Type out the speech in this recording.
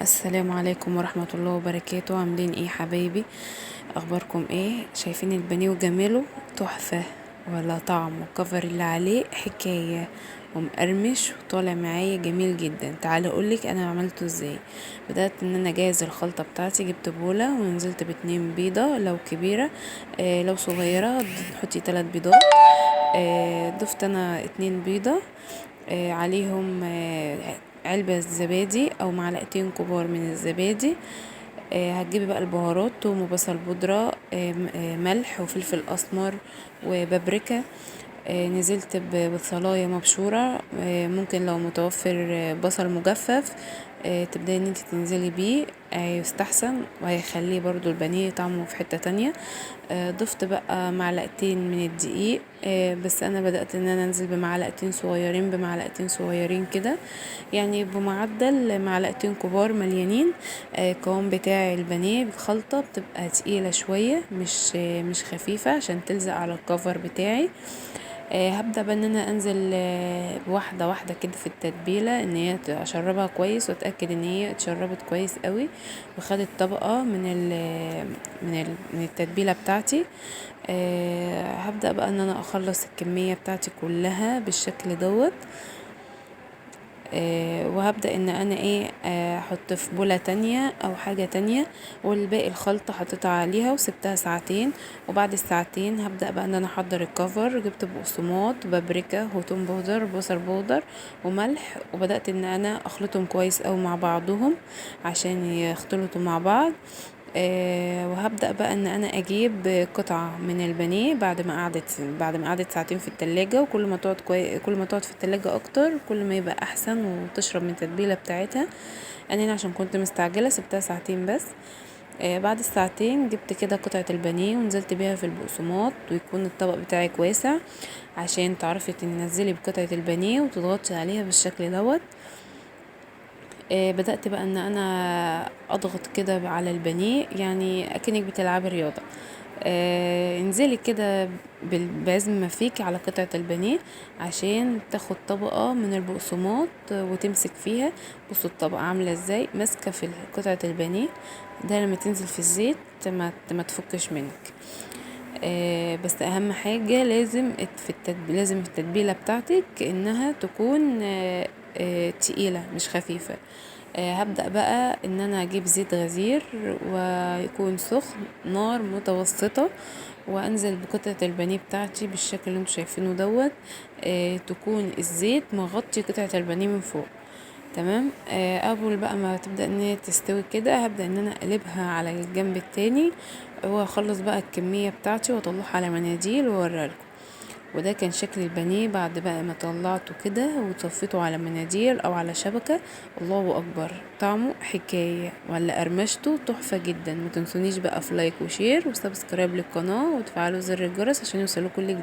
السلام عليكم ورحمة الله وبركاته. عاملين ايه حبايبي؟ اخباركم ايه؟ شايفين البانيه وجماله تحفة ولا طعم، والكفر اللي عليه حكاية ومقرمش وطالع معايا جميل جدا. تعالوا اقولك انا عملته ازاي. بدأت ان انا اجهز الخلطة بتاعتي، جبت بولة ونزلت ب2 بيضة لو كبيرة، لو صغيرة تحطي 3 بيضات. ضفت انا 2 بيضة، عليهم، علبة زبادي او معلقتين كبار من الزبادي. هتجيبي بقى البهارات، توم وبصل بودرة، ملح وفلفل اسمر وبابريكا. نزلت ببصلاية مبشورة، ممكن لو متوفر، بصل مجفف، تبدأي ان انت تنزلي بيه، يستحسن وهيخليه برضو البانيه طعمه في حتة تانية. ضفت بقى معلقتين من الدقيق، بس انا بدأت ان انا انزل بمعلقتين صغيرين، بمعلقتين صغيرين كده، يعني بمعدل معلقتين كبار مليانين. القوام بتاع البانيه الخلطة بتبقى تقيلة شوية، مش خفيفة عشان تلزق على الكفر بتاعي. هبدأ بقى ان انا انزل، بواحدة واحدة كده في التتبيلة، ان هي اشربها كويس واتأكد ان هي اتشربت كويس قوي وخدت طبقة من التتبيلة بتاعتي. هبدأ بقى ان انا اخلص الكمية بتاعتي كلها بالشكل دوت. وهبدأ ان انا احط في بولة تانية او حاجة تانية، والباقي الخلطة حطيتها عليها وسبتها ساعتين. وبعد الساعتين هبدأ بقى ان انا احضر الكفر. جبت بقسماط، بابريكا، وتوم بودر، بصل بودر، وملح، وبدأت ان انا اخلطهم كويس اوي مع بعضهم عشان يختلطوا مع بعض. وهبدأ بقى ان انا اجيب قطعة من البانيه بعد ما قعدت ساعتين في التلاجة، وكل ما تقعد كوي-، كل ما تقعد في التلاجة اكتر كل ما يبقى احسن وتشرب من التتبيلة بتاعتها. انا هنا عشان كنت مستعجلة سبتها ساعتين بس. بعد الساعتين جبت كده قطعة البانيه ونزلت بيها في البقسماط، ويكون الطبق بتاعك واسع عشان تعرفي تنزلي بقطعة البانيه وتضغطي عليها بالشكل دوت. بدأت بقى ان انا اضغط كده على البانيه، يعني اكنك بتلعبي رياضة. انزلي كده بعزم ما فيك على قطعة البانيه عشان تاخد طبقة من البقسماط وتمسك فيها. بصوا الطبقة عاملة ازاي، ماسكة في قطعة البانيه ده، لما تنزل في الزيت ما تفكش منك. بس اهم حاجة لازم التتبيلة بتاعتك انها تكون، تقيلة مش خفيفة. هبدأ بقى ان انا اجيب زيت غزير ويكون سخن، نار متوسطة، وانزل بقطعة البانيه بتاعتي بالشكل اللي انتوا شايفينه دوت. تكون الزيت مغطي قطعة البانيه من فوق، تمام. اول بقى ما تبدأ ان هي تستوي كده هبدأ ان انا اقلبها على الجنب التاني، واخلص بقى الكمية بتاعتي واطلعها على مناديل واوريها لكم. وده كان شكل البانيه بعد بقى ما طلعته كده وصفيته على مناديل او على شبكة. الله اكبر، طعمه حكاية ولا قرمشته تحفة جدا. ما تنسونيش بقى في like و share و subscribe للقناة وتفعلوا زر الجرس عشان يوصلكوا كل جديد.